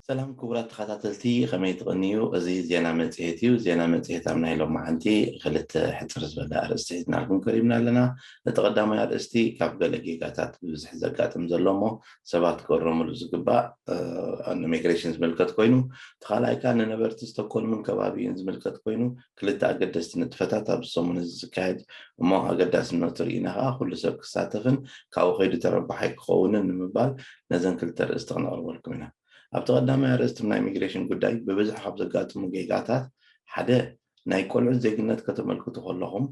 ሰላም ክቡራት ተኸታተልቲ፣ ከመይ ትቕንዩ? እዚ ዜና መጽሔት እዩ። ዜና መጽሔት ኣብ ናይ ሎማዓንቲ ክልተ ሕጽር ዝበለ ኣርእስቲ ሒዝናልኩም ቀሪብና ኣለና። እቲ ቀዳማይ ኣርእስቲ ካብ ገለ ጌጋታት ብብዝሒ ዘጋጥም ዘሎ እሞ ሰባት ክእረሙሉ ዝግባእ ንሚግሬሽን ዝምልከት ኮይኑ፣ እቲ ካልኣይ ከኣ ንነበርቲ ስቶክሆልምን ከባቢኡን ዝምልከት ኮይኑ፣ ክልተ ኣገደስቲ ንጥፈታት ኣብዚ ሰሙን እዚ ዝካየድ እሞ ኣገዳስነቱ ርኢና ከኣ ኩሉ ሰብ ክሳተፍን ካብኡ ከይዱ ተረባሓይ ክኸውንን ንምባል ነዘን ክልተ ኣርእስቲ ክነቕርበልኩም ኢና። ኣብቲ ቀዳማይ ኣርእስቲ ናይ ኢሚግሬሽን ጉዳይ ብብዝሒ ካብ ዘጋጥሙ ጌጋታት ሓደ ናይ ቆልዑት ዜግነት ከተመልክቱ ከለኹም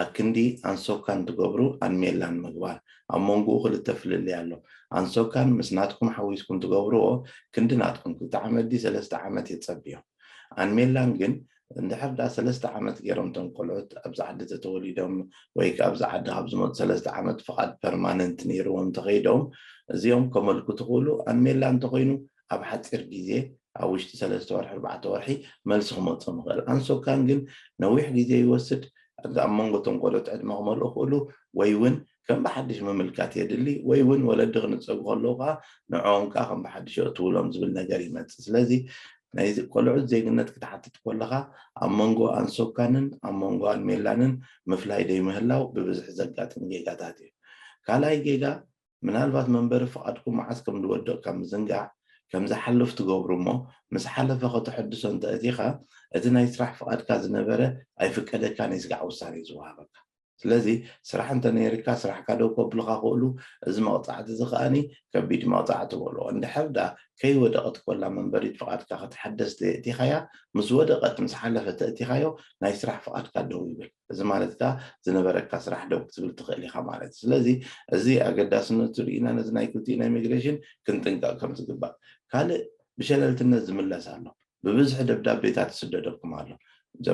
ኣክንዲ ኣንሶካን ትገብሩ ኣንሜላን ምግባር ኣብ መንጎኡ ክልተ ፍልልይ ኣሎ። ኣንሶካን ምስ ናትኩም ሓዊስኩም ትገብርዎ ክንዲ ናትኩም ክልተ ዓመት ድዩ ሰለስተ ዓመት የጸብዮ። ኣንሜላን ግን እንድሕር ዳ ሰለስተ ዓመት ገይሮም እቶም ቆልዑት ኣብዚ ዓዲ ተተወሊዶም ወይ ከኣ ኣብዚ ዓዲ ካብ ዝመፁ ሰለስተ ዓመት ፍቓድ ፐርማነንት ነይርዎም እንተኸይዶም እዚኦም ከመልክቱ ክእሉ ኣንሜላ እንተኾይኑ ኣብ ሓፂር ግዜ ኣብ ውሽጢ ሰለስተ ወርሒ ኣርባዕተ ወርሒ መልሲ ክመፁ ምኽእል። ኣንሶካን ግን ነዊሕ ግዜ ይወስድ። ኣብ መንጎ እቶም ቆልዑት ዕድመ ክመልኡ ክእሉ ወይ እውን ከም ብሓድሽ ምምልካት የድሊ ወይ እውን ወለዲ ክንፀጉ ከለዉ ከዓ ንዕኦም ከዓ ከም ብሓድሽ የእትውሎም ዝብል ነገር ይመፅእ። ስለዚ ናይ ቆልዑት ዜግነት ክትሓትት ከለኻ ኣብ መንጎ ኣንሶካንን ኣብ መንጎ ኣንሜላንን ምፍላይ ደይምህላው ብብዝሒ ዘጋጥም ጌጋታት እዩ። ካልኣይ ጌጋ ምናልባት መንበሪ ፍቓድኩም መዓስ ከም ዝወደቕ ካብ ምዝንጋዕ ከም ዝሓልፍ ትገብሩ እሞ ምስ ሓለፈ ከተሐድሶ እንተእቲኻ እቲ ናይ ስራሕ ፍቓድካ ዝነበረ ኣይፍቀደካን፣ የስጋዕ ውሳኔ ዝወሃበካ። ስለዚ ስራሕ እንተነይርካ ስራሕካ ደው ከብልኻ ክእሉ፣ እዚ መቕፃዕቲ እዚ ከኣኒ ከቢድ መቕፃዕቲ በልዎ። እንድሕር ዳ ከይወደቐት ኮላ መንበሪት ፍቓድካ ክትሓደስ ተእቲኻያ ምስ ወደቐት ምስ ሓለፈ ተእቲኻዮ ናይ ስራሕ ፍቓድካ ደው ይብል። እዚ ማለት ከኣ ዝነበረካ ስራሕ ደው ክትብል ትኽእል ኢኻ ማለት እዩ። ስለዚ እዚ ኣገዳስነቱ ርኢና ነዚ ናይ ክልቲኡ ናይ ኢሚግሬሽን ክንጥንቀቕ ከም ዝግባእ። ካልእ ብሸለልትነት ዝምለስ ኣሎ። ብብዝሒ ደብዳቤታት ይስደደኩም ኣሎ።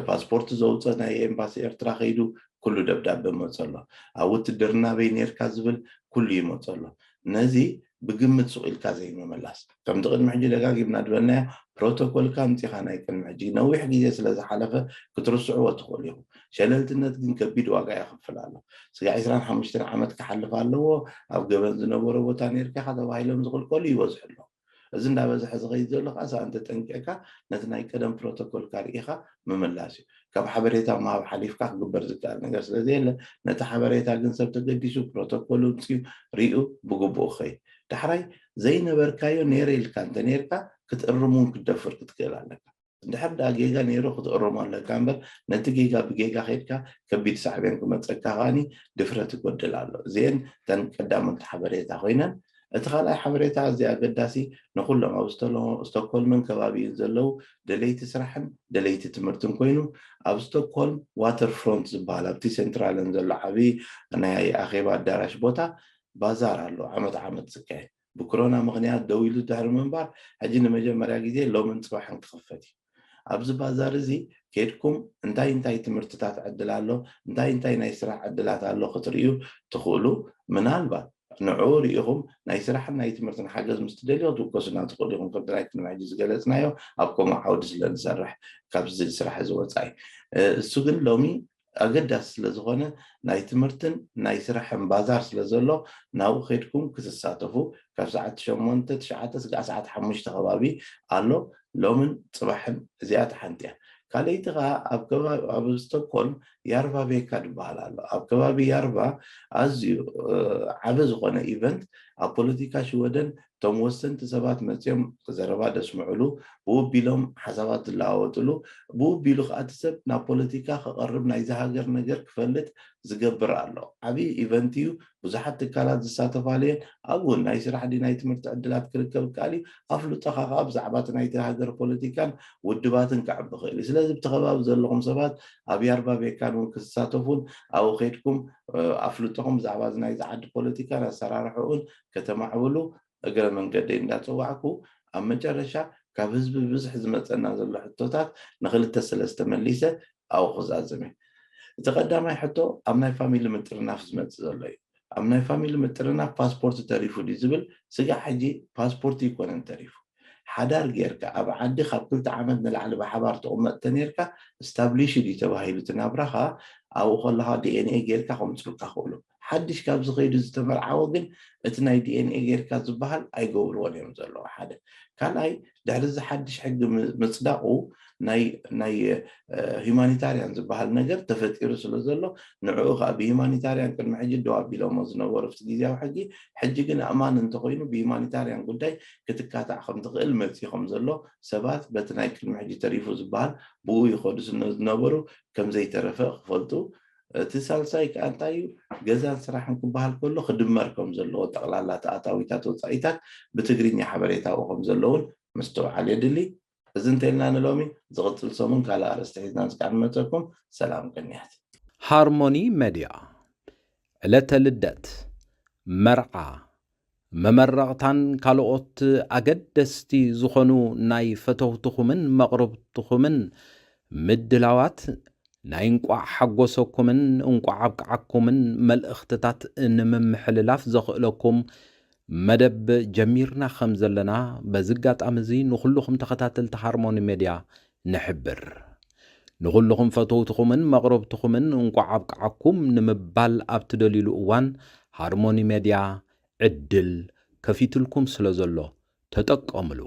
ፓስፖርት ዘውፀ ናይ ኤምባሲ ኤርትራ ከይዱ ኩሉ ደብዳቤ መፀ ኣሎ። ኣብ ውትድርና በይ ነርካ ዝብል ኩሉ ይመፀ ኣሎ። ነዚ ብግምት ሱቕ ኢልካ ዘይምምላስ ከምቲ ቅድሚ ሕጂ ደጋጊምና ዝበልናዮ ፕሮቶኮልካ ኣምፂኻ ናይ ቅድሚ ሕጂ ነዊሕ ግዜ ስለ ዝሓለፈ ክትርስዕዎ ትኽእሉ ኢኹም። ሸለልትነት ግን ከቢድ ዋጋ የኽፍል ኣሎ። ስጋ ዕስራን ሓሙሽተን ዓመት ክሓልፍ ኣለዎ ኣብ ገበን ዝነበሮ ቦታ ነርካ ኢኻ ተባሂሎም ዝኽልከሉ ይበዝሑ ኣለዉ። እዚ እንዳበዝሐ ዝኸይድ ዘሎ ከዓ ሰኣን ተጠንቂቕካ ነቲ ናይ ቀደም ፕሮቶኮልካ ርኢኻ ምምላስ እዩ። ካብ ሓበሬታ ምሃብ ሓሊፍካ ክግበር ዝከኣል ነገር ስለ ዘየለ ነቲ ሓበሬታ ግን ሰብ ተገዲሱ ፕሮቶኮል ውፅኡ ሪኡ ብግቡእ ክኸይድ። ዳሕራይ ዘይነበርካዮ ነይረ ኢልካ እንተ ነይርካ ክትእርም እውን ክትደፍር ክትክእል ኣለካ። እንድሕር ደኣ ጌጋ ነይሩ ክትእርሞ ኣለካ እምበር ነቲ ጌጋ ብጌጋ ከይድካ ከቢድ ሳዕቤን ክመፀካ ከኣኒ ድፍረት ይጎድል ኣሎ። እዚአን እተን ቀዳሞት ሓበሬታ ኮይነን እቲ ካልኣይ ሓበሬታ ኣዝዩ ኣገዳሲ ንኹሎም ኣብ ስቶኮልምን ከባቢኡን ዘለዉ ደለይቲ ስራሕን ደለይቲ ትምህርትን ኮይኑ ኣብ ስቶኮልም ዋተር ፍሮንት ዝበሃል ኣብቲ ሴንትራልን ዘሎ ዓብዪ ናይ ኣኼባ ኣዳራሽ ቦታ ባዛር ኣሎ ዓመት ዓመት ዝካየድ ብኮሮና ምኽንያት ደው ኢሉ ድሕሪ ምንባር ሕጂ ንመጀመርያ ግዜ ሎምን ፅባሕን ክኽፈት እዩ። ኣብዚ ባዛር እዚ ከድኩም እንታይ እንታይ ትምህርትታት ዕድል ኣሎ እንታይ እንታይ ናይ ስራሕ ዕድላት ኣሎ ክትርእዩ ትኽእሉ። ምናልባት ንዕኡ ርኢኹም ናይ ስራሕን ናይ ትምህርትን ሓገዝ ምስ ትደልዩ ክትውከሱና ትኽእሉ ኢኹም። ከምቲ ናይ ቅድሚ ሕጂ ዝገለፅናዮ ኣብ ከምኡ ዓውዲ ስለ ንሰርሕ ካብዚ ስራሕ እዚ ወፃኢ እሱ ግን ሎሚ ኣገዳሲ ስለ ዝኾነ ናይ ትምህርትን ናይ ስራሕን ባዛር ስለ ዘሎ ናብኡ ከድኩም ክትሳተፉ ካብ ሰዓት ሸሞንተ ትሽዓተ ስጋዕ ሰዓት ሓሙሽተ ከባቢ ኣሎ። ሎምን ፅባሕን እዚኣ ሓንቲ እያ። ካልኣይቲ ከዓ ኣብ ከባቢ ኣብ ስቶኮልም ያርቫ ቬካ ዝበሃል ኣሎ። ኣብ ከባቢ ያርቫ ኣዝዩ ዓቢ ዝኾነ ኢቨንት ኣብ ፖለቲካ ሽወደን እቶም ወሰንቲ ሰባት መፅኦም ዘረባ ደስምዕሉ ብኡ ኣቢሎም ሓሳባት ዝለዋወጥሉ ብኡ ኣቢሉ ከዓ እቲ ሰብ ናብ ፖለቲካ ክቐርብ ናይዚ ሃገር ነገር ክፈልጥ ዝገብር ኣሎ። ዓብዪ ኢቨንት እዩ። ብዙሓት ትካላት ዝሳተፋሉ እየን። ኣብኡ እውን ናይ ስራሕ ድዩ ናይ ትምህርቲ ዕድላት ክርከብ ይከኣል እዩ። ኣፍልጦኻ ከዓ ብዛዕባ እቲ ናይቲ ሃገር ፖለቲካን ውድባትን ከዕቢ ይኽእል እዩ። ስለዚ ኣብቲ ከባቢ ዘለኹም ሰባት ኣብ ያርቫ ቬካን እውን ክትሳተፉን ኣብኡ ከይድኩም ኣፍልጦኹም ብዛዕባ እዚ ናይዚ ዓዲ ፖለቲካን ኣሰራርሕኡን ከተማዕብሉ እግረ መንገደይ እንዳፀዋዕኩ ኣብ መጨረሻ ካብ ህዝቢ ብብዝሒ ዝመፀና ዘሎ ሕቶታት ንክልተ ሰለስተ መሊሰ ኣብኡ ክዛዝም እየ። እቲ ቀዳማይ ሕቶ ኣብ ናይ ፋሚሊ ምጥርናፍ ዝመፅእ ዘሎ እዩ። ኣብ ናይ ፋሚሊ ምጥርናፍ ፓስፖርት ተሪፉ ድዩ ዝብል ስጋዕ ሕጂ ፓስፖርት ይኮነን ተሪፉ። ሓዳር ጌርካ ኣብ ዓዲ ካብ ክልተ ዓመት ንላዕሊ ብሓባር ትቕመጥ ተነይርካ ስታብሊሽድ እዩ ተባሂሉ እቲ ናብራኻ ኣብኡ ከለኻ ዲኤንኤ ጌርካ ከምፅኡልካ ክእሉ ሓድሽ ካብ ዝኸይዱ ዝተመርዓወ ግን እቲ ናይ ዲኤንኤ ጌርካ ዝበሃል ኣይገብርዎን እዮም ዘለዉ። ሓደ ካልኣይ፣ ድሕሪ እዚ ሓድሽ ሕጊ ምፅዳቑ ናይ ሂማኒታርያን ዝበሃል ነገር ተፈጢሩ ስለ ዘሎ፣ ንዕኡ ከዓ ብሂማኒታርያን ቅድሚ ሕጂ ደው ኣቢሎሞ ዝነበሩ ኣብቲ ግዜያዊ ሕጊ፣ ሕጂ ግን ኣእማን እንተኮይኑ ብሂማኒታርያን ጉዳይ ክትካታዕ ከም ትኽእል መፂ ከም ዘሎ፣ ሰባት በቲ ናይ ቅድሚ ሕጂ ተሪፉ ዝበሃል ብኡ ይኸዱ ዝነበሩ ከም ዘይተረፈ ክፈልጡ፣ እቲ ሳልሳይ ከዓ እንታይ እዩ፣ ገዛን ስራሕን ክበሃል ከሎ ክድመር ከም ዘለዎ፣ ጠቕላላ ተኣታዊታት ወፃኢታት ብትግርኛ ሓበሬታኡ ከም ዘለውን ምስትውዓል የድሊ። እዚ እንተልና ንሎሚ፣ ዝቕፅል ሰሙን ካልእ ኣርእስቲ ሒዝና እስካዕ ንመፀኩም። ሰላም ቅንያት። ሃርሞኒ መድያ ዕለተ ልደት፣ መርዓ፣ መመረቕታን ካልኦት ኣገደስቲ ዝኾኑ ናይ ፈተውትኹምን መቕርብትኹምን ምድላዋት ናይ እንቋዕ ሓጎሰኩምን እንቋዕ ኣብቅዓኩምን መልእኽትታት ንምምሕልላፍ ዘኽእለኩም መደብ ጀሚርና ከም ዘለና በዚ ኣጋጣሚ እዚ ንኹልኹም ተኸታተልቲ ሃርሞኒ ሜድያ ንሕብር። ንኹልኹም ፈተውትኹምን መቕረብትኹምን እንቋዕ ኣብቅዓኩም ንምባል ኣብ ትደልዩሉ እዋን ሃርሞኒ ሜድያ ዕድል ከፊትልኩም ስለ ዘሎ ተጠቀምሉ።